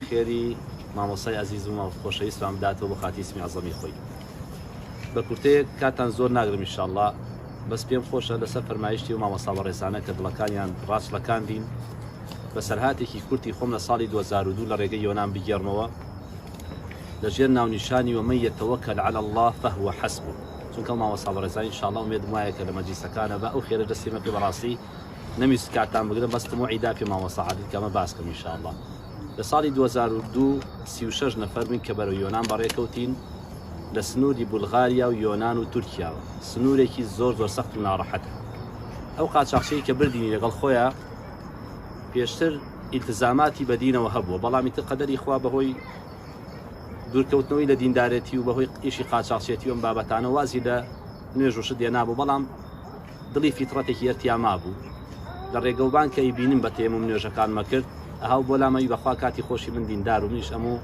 خێری مامۆستای ئەزیز و خۆشەویستمان بداتەوە بۆ خاتری اسمی عەزەمی خۆی. بە کورتەیەک کاتتان زۆر ناگرم ئینشاڵڵا بەس پێم خۆشە لەسەر فەرمایشتی ئەو مامۆستا بەڕێزانە کە دڵەکانیان ڕاچڵەکاندین بەسەرهاتێکی کورتی خۆم لە ساڵی 2002 لە ڕێگەی یۆنان بگێڕمەوە لە ژێر ناونیشانی ومن یتوکل علی اللە فهو حسبه چونکە ئەو مامۆستا بەڕێزان ئینشاڵڵا ئومێدم وایە کە لە مەجلیسەکانە بە ئەو خێرە دەستی مەکە بەڕاستی نەمویست کاتتان بگرم بەس تموعی دا پێ مامۆستا عادل کە ئەمە باس کەم ئینشاڵڵا لە ساڵی 2002 36 نەفەر بووین کە بەرەو یۆنان بەڕێکەوتین لە سنووری بولغاریا و یۆنان و تورکیاوە سنوورێکی زۆر زۆر سەخت و ناڕەحەتە ئەو قاچاخچیەی کە بردینی لەگەڵ خۆیان پێشتر ئیلتزاماتی بە دینەوە هەبووە بەڵام ئیتر قەدەری خوا بەهۆی دوورکەوتنەوەی لە دیندارێتی و بەهۆی ئیشی قاچاخچێتی و ئەم بابەتانە وازی لە نوێژ و شت دێنابوو بەڵام دڵی فیتڕەتێکی هەر تیا مابوو لە ڕێگەوبان کە ئەیبینم بە تەیەموم نوێژەکانمە کرد ئەهاو بۆ لامەوی بەخوا کاتی خۆشی من دیندار و منیش ئەموو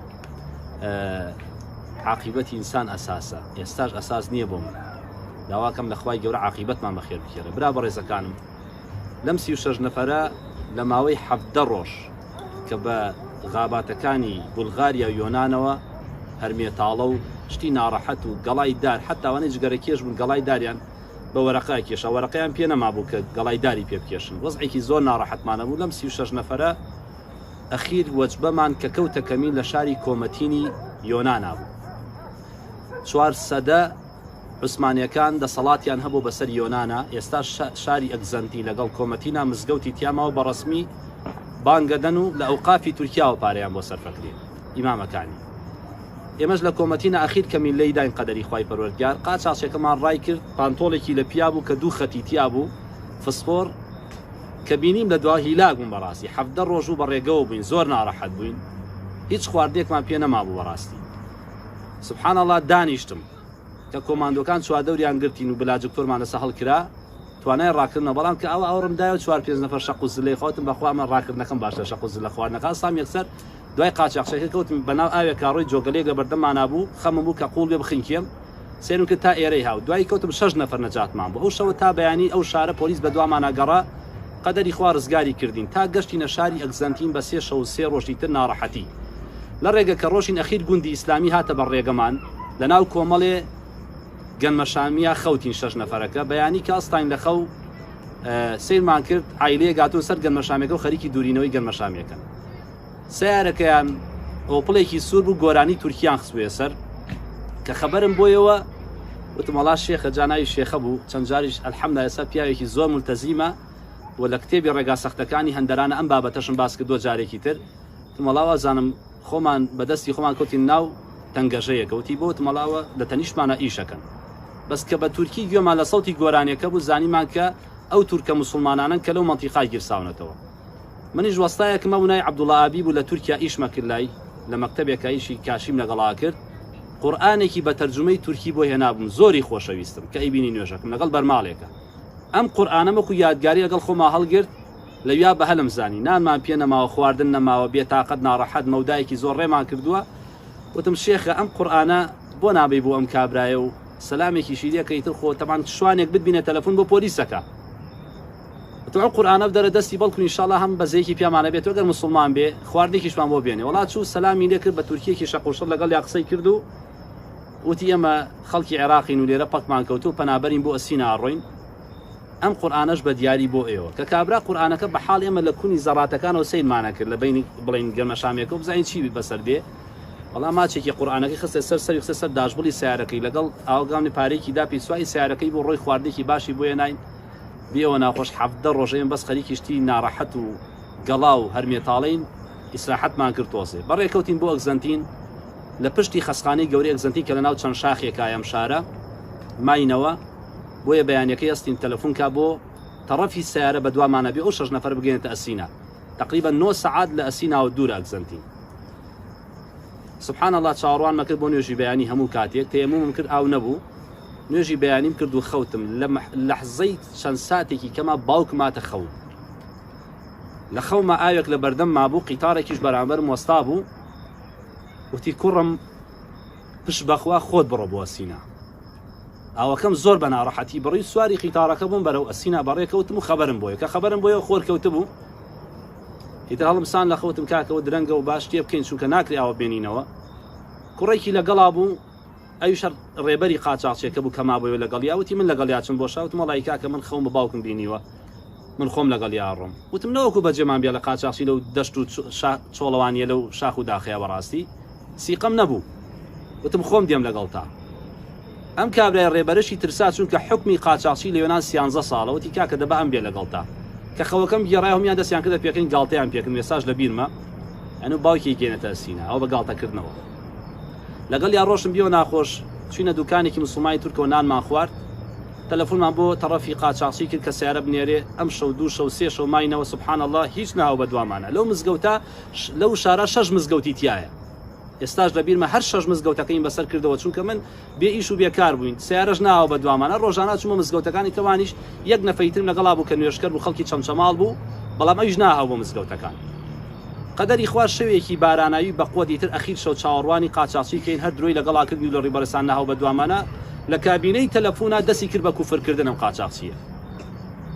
عاقیبەتی ئینسان ئەساسە ئێستاش ئەساس نییە بۆ من داواکەم لە خوای گەورە عاقیبەتمان بەخێر بکێڕێ برا بەڕێزەکانم لەم 36 نەفەرە لە ماوەی حەڤدە ڕۆژ کە بە غاباتەکانی بولغاریا و یۆنانەوە هەرمێتاڵە و شتی ناڕەحەت و گەڵای دار حتا ئەوانەی جگەرە کێش بوون گەڵای داریان بە وەرەقە ئەکێشا وەرەقەیان پێ نەمابوو کە گەڵای داری پێ بکێشن وەزعێکی زۆر ناڕەحەتمان هەبوو لەم 36 نەفەرە ئەخیر وەجبەمان کە کەوتە کەمین لە شاری کۆمەتینی یۆنانا بوو چوار سەدە عوسمانیەکان دەسەڵاتیان هەبوو بەسەر یۆنانا ئێستا شاری ئەگزەنتی لەگەڵ کۆمەتینا مزگەوتی تیاماوە بە ڕەسمی بانگەدەن و لە ئەوقافی تورکیاوە پارەیان بۆ سەرفەکرێ ئیمامەکانی ئێمەش لە کۆمەتینا ئەخیر کەمین لێی داین قەدەری خوای پەروەردگار قاچاخچیەکەمان ڕای کرد پانتۆڵێکی لە پیا بوو کە دوو خەتی تیا بوو فسفۆر کە بینیم لە دوا هیلاک بووم بەڕاستی 17 ڕۆژ و بەڕێگەوە بووین زۆر ناڕەحەت بووین هیچ خواردنێکمان پێ نەمابوو بەڕاستی سبحان الله دانیشتم کە کۆماندۆکان چواردەوریان گرتین و بلاجکتۆرمان لەسە هەڵکرا توانای ڕاکردنە بەڵام کە ئەوە ئاوڕم دایەوە چوار پێنج نەفەر شەق و زلەی خۆتم بەخوا من ڕاکردنەکەم باشترە شەق و زلە خواردنەکە ئەسام یەکسەر دوای قاچاخچەکە کەوتم بەناو ئاوێکا ڕۆی جۆگەلەیەک لە بەردەممانا بوو خەمم بوو کە قوڵ بێ بخنکێم سەیرم کرد تا ئێرەی هاو دوایی کەوتم شەش نەفەر نەجاتمان بوو ئەو شەوە تا بەیانی ئەو شارە پۆلیس بەدوامانا گەڕا قەدەری خوا ڕزگاری کردین تا گەشتینە شاری ئەگزەنتین بە سێ شەو و سێ ڕۆژی تر ناڕەحەتی لە ڕێگە کە ڕۆشین ئەخیر گوندی ئیسلامی هاتە بەر ڕێگەمان لەناو کۆمەڵێ گەنمەشامیا خەوتین شەش نەفەرەکە بەیانی کە ئەستاین لە خەو سەیرمان کرد عایلەیەک هاتوون سەر گەنمەشامەکە و خەریکی دوورینەوەی گەنمەشامیەکەن سەیارەکەیان ئۆپڵێکی سوور بوو گۆرانی تورکیان خستبوویە سەر کە خەبەرم بۆیەوە وتم وەڵا شێخە جا ناوی شێخە بوو چەند جاریش الحمدلله ئێستا پیاوێکی زۆر ملتەزیمە و لە کتێبی ڕێگا سەختەکانی هەندەرانە ئەم بابەتەشم باس کردووە جارێکی تر وتم وەڵا وازانم خۆمان بەدەستی خۆمان کەوتین ناو تەنگەژەیەکە وتی بۆ وتم وەڵا ئەوە لە تەنیشتمانە ئیشەکەن بەس کە بە تورکی گوێمان لە سەوتی گۆرانیەکە بوو زانیمان کە ئەو تورکە موسڵمانانەن کە لەو مەنتیقا گیرساونەتەوە منیش وەستایەکم هەبوو ناوی عەبدوڵا ئابی بوو لە تورکیا ئیشمە کرد لای لە مەکتەبێکا ئیشی کاشیم لەگەڵا کرد قورئانێکی بە تەرجومەی تورکی بۆ هێنابووم زۆری خۆشەویستم کە ئەیبینی نوێژەکەم لەگەڵ بەرماڵێکە ئەم قورئانەم وەکو یادگاری لەگەڵ خۆما هەڵگرت لەویا بە هەلم زانی نانمان پێ نەماوە خواردن نەماوە بێتاقەت ناڕەحەت مەودایەکی زۆر ڕێمان کردووە وتم شێخە ئەم قورئانە بۆ نابەی بۆ ئەم کابرایە و سەلامێکیشی لێکە ئیتر خۆ تەبان شوانێک بتبینە تەلەفون بۆ پۆلیسەکە وتم ئەو قورئانە بدەرە دەستی بەڵکو ئینشاڵا هەم بەزەیەکی پیامانە بێت و گەر موسڵمان بێ خواردنێکیشمان بۆ بێنێ وەڵا چوو سەلامی لێ کرد بە تورکیەکی شەق و شڕ لەگەڵیا قسەی کرد و وتی ئێمە خەڵکی عێراقین و لێرە پەکمان کەوتوو و پەنابەرین بۆ ئەسینا ئەڕۆین ئەم قورئانەش بە دیاری بۆ ئێوە کە کابرا قورئانەکە بە حاڵ ئێمە لە کونی زەڕاتەکانەوە سەیرمانە کرد لە بینی بڵین گەرمەشامێکە و بزانین چی بەسەر دێ وەڵا ماچێکی قورئانەکەی خستە سەر سەری خستە سەر داشبڵی سیارەکەی لەگەڵ ئاوگامی پارێکی دا پیسوای سیارەکەی بۆ ڕۆی خواردنێکی باشی بۆ هێناین بێوە ناخۆش 17 ڕۆژ ئێمە بەس خەریکی شتی ناڕەحەت و گەڵا و هەرمێتاڵین ئیسراحەتمان کرد تۆزێ بەڕێ کەوتین بۆ ئەگزەنتین لە پشتی خەسخانەی گەورەی ئەگزەنتین کە لە ناو چەند شاخێکایە ئەم شارە ماینەوە بۆیە بەیانەکەی ئەستین تەلەفون کا بۆ تەڕەفی سیارە بە دوامانە بێ ئەو شەش نەفەر بگەێنێتە ئەسینا تقریبا 9 سەعات لە ئەسیناوە دوورە ئەگزەنتین سبحان اللە چاوەڕوان مەکرد بۆ نوێژی بەیانی هەموو کاتێک تەیەمومم کرد ئاو نەبوو نوێژی بەیانیم کرد و خەوتم لە لەحزەی چەند ساتێکی کەما باوکم هاتە خەوم لە خەومە ئاوێک لە بەردەم مابوو قیتارێکیش بەرامبەرم وەستا بوو وتی کوڕم پشت بەخوا خۆت بڕۆ بۆ ئەسینا ئاوەکەم زۆر بە ناڕەحەتی بڕی سواری قیتارەکە بووم بەرەو ئەسینا بەڕێکەوتم و خەبەرم بۆیە کە خەبەرم بۆیە خۆر کەوتبوو. ئیتر هەڵمسان لە خەوتم کاکەوە درەنگە و باش تێ بکەین چونکە ناکرێ ئاوە بێنینەوە. کوڕێکی لەگەڵا بوو ئەویش هەر ڕێبەری قاچاخچیەکە بوو کە مابۆیەوە لەگەڵیا وتی من لەگەڵیا چم بۆ شار وتم وەڵایی کاکە من خەوم بە باوکم بینیوە من خۆم لەگەڵیا ئەڕۆم وتم نەوەکو بەجێمان بێڵێ قاچاخچی لەو دەشت و چۆڵەوانیە لەو شاخ و داخەیە بەڕاستی سیقەم نەبوو وتم خۆم دێم لەگەڵتا ئەم کابرای ڕێبەرەشی ترسا چونکە حوکمی قاچاخچی لە یۆنان سیانزە ساڵە وتی کاکە دەبا ئەم بێ لەگەڵتا کە خەوەکەم گێڕای هەموویان دەستیان کردە پێکەنین گاڵتەیان پێکردم ئێستاش لە بیرمە ئەنو باوکی گەێنێتە ئەسینا ئەوە بە گاڵتەکردنەوە لەگەڵیا ڕۆشتم بیەوە ناخۆش چوینە دوکانێکی مسوڵمانی تورکەوە نانمان خوارد تەلەفونمان بۆ تەڕەفی قاچاخچی کرد کە سەیارە بنێرێ ئەم شەو دوو شەو سێ شەو ماینەوە سبحان اللە هیچ نەهاو بە دوامانە لەو مزگەوتە لەو شارە شەش مزگەوتی تایە ئێستاش لە بیرمە هەر شەش مزگەوتەکەیم بەسەر کردەوە چونکە من بێ ئیش و بێ کار بووین سەیارەش ناوە بە دوامانە ڕۆژانە چوومە مزگەوتەکانی تەوانیش یەک نەفەری ترم لەگەڵا بوو کە نوێژکەر بوو خەڵکی چەمچەماڵ بوو بەڵام ئەویش ناهاو بۆ مزگەوتەکان قەدەری خوا شەوێکی باراناوی بەقوەت ئیتر ئەخیر شەو چاوەڕوانی قاچاخچی کەین هەر درۆی لەگەڵا کردین و لە ڕیبەرستان نەهاو بە دوامانە لە کابینەی تەلەفونا دەسی کرد بە کوفر کردن ئەم قاچاخچیە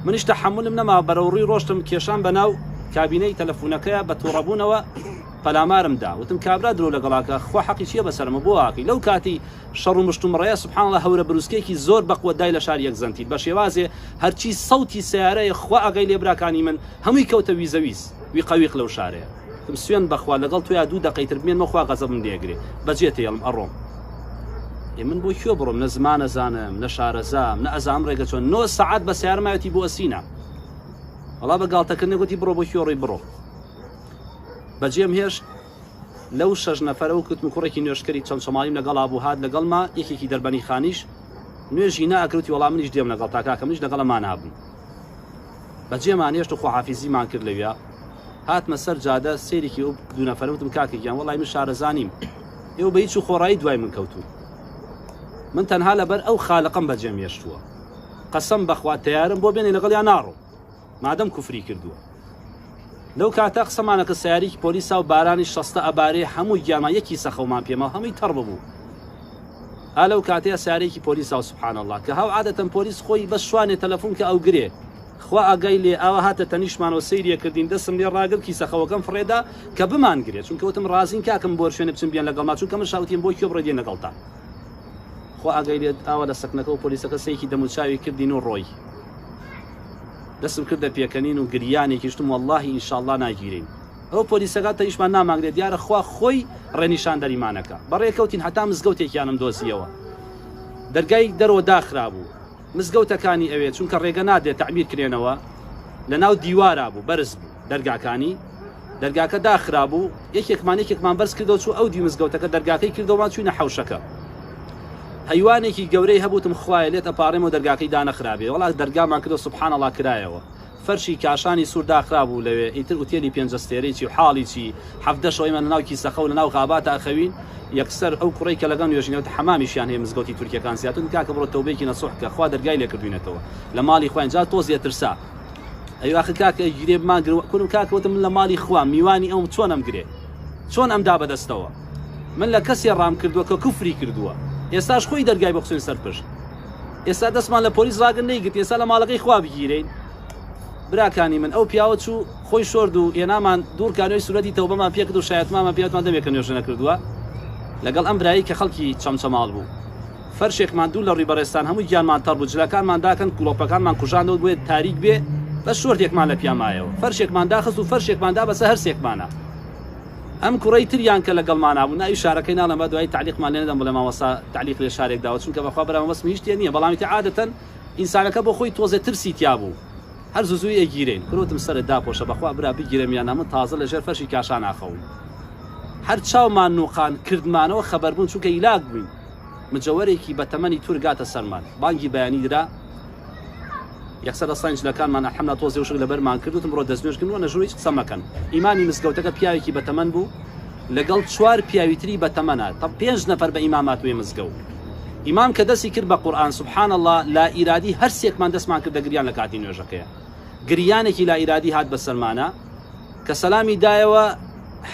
منیش تەحەمولم نەما بەرەو ڕووی ڕۆشتم کێشام بەناو کابینەی تەلەفونەکەیا بە توڕەبوونەوە پەلامارم دا وتم کابرا درۆ لەگەڵاکە خوا حەقی چیە بەسەرمە بۆ ئاکەی لەو کاتی شەڕ و مشتومڕەیە سبحان اللە هەورە بروسکەیەکی زۆر بەقوەت دای لە شاری ئەکزەنتین بە شێوازێ هەرچی سەوتی سەیارەیە خوا ئاگای لێ براکانی من هەمووی کەوتە ویزە ویز ویقە ویق لەو شارەیە وتم سوێند بەخوا لەگەڵ تۆیا دوو دەقەی تر بمێنمەوە خوا غەزەبم لێگرێ بەجێ تێڵم ئەڕۆم ئێ من بۆ کوێ بڕۆم نە زمان ئەزانم نە شارەزام نە ئەزانم ڕێگە چۆن نۆ سەعات بە سەیارە ماوێتی بۆ ئەسینا وەڵا بە گاڵتەکردنێک گوتی بڕۆ بۆ کوێ ڕۆی بڕۆ بەجێم هێشت لەو شەش نەفەرە و کوتم کوڕێکی نوێژکەری چەمچەماڵیم لەگەڵا بوو هات لەگەڵما یەکێکی دەربەنی خانیش نوێژی ناکرد وتی وەڵا منیش دێم لەگەڵ تا کاکە منیش لەگەڵ ئەمانا بووم بەجێمان هێشت و خواحافیزیمان کرد لەویا هاتمە سەر جادە سێرێکی ئەو دوو نەفەرە وتم کاکە گیان وەڵای من شارەزا نیم ئێوە بە هیچ و خۆڕایی دوای من کەوتوون من تەنها لەبەر ئەو خالقم بەجێم هێشتووە قەسەم بەخوا تەیارم بۆ بێنێ لەگەڵیان ناڕۆم مادەم کوفری کردووە لەو کاتە قسەمانەکە سیارێکی پۆلیسا و بارانی شەستە ئەبارێ هەموو گیانمان یەکی سەخەومان پێما هەمووی تەڕ ببوو ئا لەو کاتەیە سیارێکی پۆلیسا و سبحان الله کە هاو عادەتەن پۆلیس خۆی بەس شوانێ تەلەفۆن کە ئەو گرێ خوا ئاگای لێ ئاوا هاتە تەنیشتمانەوە سەیریە کردین دەستم لێ ڕاگرت کیسە خەوەکەم فڕێدا کە بمانگرێ چونکە وتم ڕازین کاکم بۆر شوێنێ بچن بیان لەگەڵما چونکە من شاوتیم بۆ کوێ بڕۆی دێن لەگەڵتا خوا ئاگای لێت ئاوا لە سەکنەکە و پۆلیسەکە سەیەکی دەموچاوی کردین و ڕۆی دەستم کردە پێکەنین و گریانێکیش وتم وەڵاهی ئینشاڵڵا ناگیرێین ئەو پۆلیسەکە تەنیشمان نامانگرێت دیارە خوا خۆی ڕێنیشاندەریمانەکە بەڕێ کەوتین هەتا مزگەوتێکیانم دۆزیەوە دەرگای دەرەوە داخرابوو مزگەوتەکانی ئەوێ چونکە ڕێگە نادرێت تەعمیر کرێنەوە لەناو دیوارا بوو بەرز بوو دەرگاکانی دەرگاکە داخرابوو یەکێکمان یەکێکمان بەرز کردەوە چوو ئەو دی مزگەوتەکە دەرگاکەی کردەوەمان چوینە حەوشەکە هەیوانێکی گەورەی هەبووتم خوایە لێت ئەپاڕێمەوە دەرگاکەی دانەخرابێ وەڵا دەرگامان کردەوە سبحان اللە کرایەوە فەرشی کاشانی سوور داخرابوو لەوێ ئیتر ئوتێلی پێنج ئەستێرەی چی و حاڵی چی 17 شەو ئێمە لەناو کیسەخە و لەناو غاباتا ئەخەوین یەکسەر ئەو کوڕەی کە لەگەڵ نوێژینەوە حەمامیشیان هەیە مزگەوتی تورکیەکان زیاتر کاکە بڕۆ تەوبەیەکی نەسوح کە خوا دەرگای لێ کردوینەتەوە لە ماڵی خواین جا تۆزێ ترسا ئەی ئاخر کاکە گرێ بمانگرن کورم کاکە وتم من لە ماڵی خوا میوانی ئەوم چۆن ئەم گرێ چۆن ئەم دا بەدەستەوە من لە کەسێ ڕام کردووە کە کوفری کردووە ئێستاش خۆی دەرگای بۆ خستوین سەر پشت ئێستا دەستمان لە پۆلیس ڕاگر نەیگرت ئێستا لە ماڵەکەی خوا بگیرین براکانی من ئەو پیاوە چوو خۆی شۆرد و هێنامان دوور کانوی سورەتی تەوبەمان پێکرد و شایەتمامان پێوتمان دەمێکە نوێژە نەکردووە لەگەڵ ئەم برایی کە خەڵکی چەمچەماڵ بوو فەرشێکمان دوو لە ڕووی بەڕێزتان هەموو گیانمان تەڕ بوو جلەکانمان داکەند گڵۆپەکانمان کوژاندەوە بۆیە تاریک بێ بەس شۆرتێکمان لە پیا مایەوە فەرشێکمان داخست و فەرشێکمان دا بەسەر هەرسێکمانا ئەم کوڕەی تریان کە لەگەڵمانا بوو ناوی شارەکەی ناڵێم با دوایی تەعلیقمان لێ نەدەن بڵێ مامۆستا تەعلیق لێ شارێک داوە چونکە بەخوا برا مەبەستم هیچ تێ نییە بەڵام ئیتر عادەتەن ئینسانەکە بۆ خۆی تۆزێ ترسی تیا بوو هەر زوو زووی ئەگیرێین کورە وتم سەرت داپۆشە بەخوا برا بگیرێم یان نا من تازە لەژێر فەرشی کاشان ئاخەوم هەر چاومان نوقان کردمانەوە خەبەر بوون چونکە هیلاک بووین مجەوەرێکی بەتەمەنی تورک گاتە سەرمان بانگی بەیانی درا یەکسەر هەستاین جلەکانمان الحمدللە تۆزێ وشک لەبەرمان کرد وتم بڕۆ دەستنوێژ کەن وەنە ژوور هیچ قسە مەکەن ئیمامی مزگەوتەکە پیاوێکی بەتەمەن بوو لەگەڵ چوار پیاوی تری بەتەمەنە تە پێنج نەفەر بە ئیمام هاتووە مزگەوت ئیمام کە دەستی کرد بە قورئان سبحان اللە لا ئیرادی هەرسێکمان دەستمان کردە گریان لە کاتی نوێژەکەیە گریانێکی لا ئیرادی هات بەسەرمانە کە سەلامی دایەوە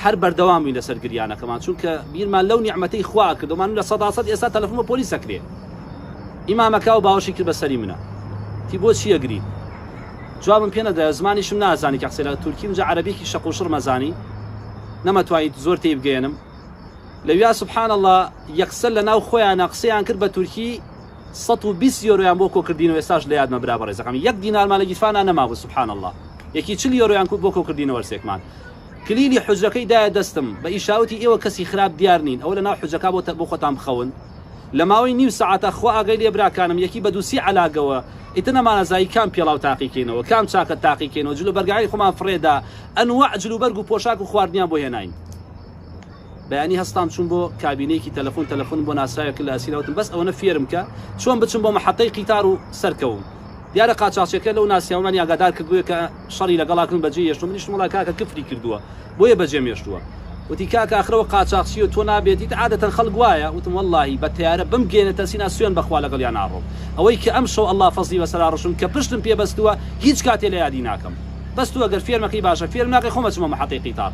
هەر بەردەوام بووین لەسەر گریانەکەمان چونکە بیرمان لەو نیعمەتەی خوا کردەوە لە سەدا سەد ئێستا تەلەفۆن بە پۆلیس ئەکرێ ئیمامەکە و باوەشی کرد بە سەری منە تی بۆ چی ئەگریت؟ جوابم پێ نەدایە زمانیشم نازانی کە قسەی لەگەڵ تورکیم جا عەرەبیەکی شەق و شڕم ئەزانی نەمەتوانی زۆر تێی بگەیەنم لەویا سبحان اللە یەکسەر لەناو خۆیانا قسەیان کرد بە تورکی 120 یۆرۆیان بۆ کۆکردینەوە ئێستاش لە یادمە برا بەڕێزەکەم یەک دینارمان لە گیرفانا نەمابوو سبحان اللە یەکی 40 یۆرۆیان بۆ کۆکردینەوە هەرسێکمان کلیلی حوجرەکەی دایە دەستم بە ئیشاوتی ئێوە کەسی خراپ دیار نین ئەوە لەناو حوجرەکە بۆ بۆ خۆتان بخەون لە ماوەی نیو سەعاتا خوا ئاگای لێ براکانم یەکی بە دووسی عەلاگەوە ئیتر نەمانەزایی کام پێڵاو تاقی کەینەوە کام چاکەت تاقی کەینەوە جل و بەرگەکانی خۆمان فڕێدا ئەنواع جل و بەرگ و پۆشاک و خواردنیان بۆ هێناین بەیانی هەستام چووم بۆ کابینەیەکی تەلەفۆن تەلەفۆنم بۆ ناسراوێک کرد لە ئەسینا وتم بەس ئەوەنە فێرم کە چۆن بچم بۆ مەحەتەی قیتار و سەرکەوم دیارە قاچاخچیەکە لەو ناسیاومانی ئاگادار کردبووە کە شەڕی لەگەڵا کردم بەجێی هێشتووە منیش وتم وەڵا کاکە کفری کردووە بۆیە بەجێم هێشتووە وتی کاکە ئاخرەوە قاچاخچیە تۆ نابێت ئیتر عادەتەن خەڵک وایە وتم وەڵاهی بە تەیارە بمگەیەنێتە ئەسینا سوێن بەخوا لەگەڵیا ناڕۆم ئەوەی کە ئەمشەو ئەڵڵا فەزڵی بەسەرا ڕشم کە پشتم پێ بەستووە هیچ کاتێ لە یادی ناکەم بەس تۆ ئەگەر فێرمەکەی باشە فێرم ناکەی خۆم ئەچمە مەحەتەی قیتار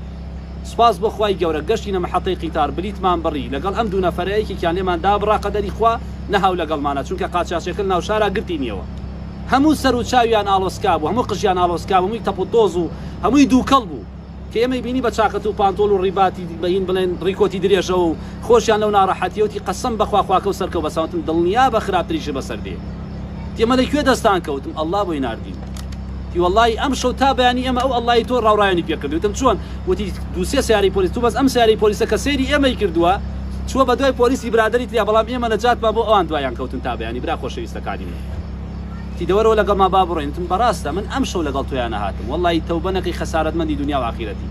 سوپاس بۆ خوای گەورە گەشتینە مەحەتەی قیتار بلیتمان بڕی لەگەڵ ئەم دوو نەفەرە یەکێکیان لێمان دابڕا قەدەری خوا نەهاو لەگەڵمانا چونکە قاچاخچیەکە لەناو شارا گرتینیەوە هەموو سەر و چاویان ئاڵۆسکا بوو هەموو قژیان ئاڵۆسکا بوو هەمووی تەپ و تۆز و هەمووی دووکەڵ بوو کە ئێمەی بینی بە چاکەت و پانتۆڵ و ڕیباتی بە هین بڵێن ڕیکۆتی درێژەوە و خۆشیان لەو ناڕەحەتیە وتی قەسەم بەخوا خواکەو سەرکەو بەسان وتم دڵنیا بە خراپتریشت بەسەر دێ وتی ئەمە لە کوێ دەستان کەوت وتم ئەڵڵا بۆی ناردین وتی وەڵڵاهی ئەمشەو تا بەیانی ئێمە ئەو ئەڵڵای تۆ ڕاوڕاوێنی پێ کردووی وتم چۆن وتی دوو سێ سەیارەی پۆلیس تو بەس ئەم سەیارەی پۆلیسە کە سەیری ئێمەی کردووە چووە بە دوای پۆلیسی برادەری تریا بەڵام ئێمە نەجاتمان بۆ ئەوان دوایان کەوتن تا بەیانی برا خۆشەویستەکانی من وتی دەوەرەوە لەگەڵما با بڕۆین وتم بەڕاستە من ئەمشەو لەگەڵ تۆیا نەهاتم وەڵڵاهی تەوبە نەکەی خەسارەتمەندی دونیا و ئاخیرەتی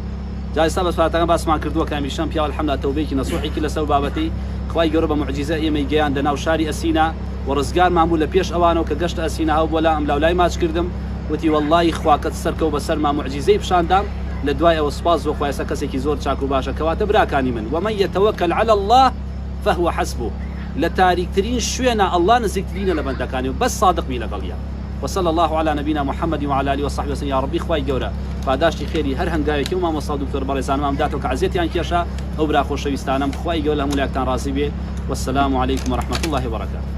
جا ئێستا بە سوارەتەکان باسمان کردووە کە هەمیشەم پیاو الحمدللە تەوبەیەکی نەسوحی کرد لەسەر بابەتەی خوای گەورە بە موعجیزە ئێمەی گەیاندە ناو شاری ئەسینا و ڕزگارمان بوو لە پێش ئەوانەوە کە گەشتە ئەسینا هەو بۆ لام ئەملاولای ماچ کردم وتی وەڵڵاهی خواکەت سەرکەو بەسەرما موعجیزەی پیشان دام لە دوای ئەوە سوپاس بۆ خوا ئێستا کەسێکی زۆر چاک و باشە کەواتە براکانی من ومن یتوکل علی اللە فهو حسبه لە تاریکترین شوێنا اللە نزیکترینە لە بەندەکانی و بەس سادق بی لەگەڵیا وصلی اللە علی نبینا محمد وعلی آله وصحبه وسلم یاڕەبی خوای گەورە پاداشتی خێری هەر هەنگاوێکی ئەو مامۆستا و دکتۆر بەڕێزانەمان بداتەوە کە عەزیەتیان کێشا ئەو برا خۆشەویستانەم خوای گەورە لە هەموو لایەکتان ڕازی بێ والسلام علیکم ورحمة اللە وبرکاته.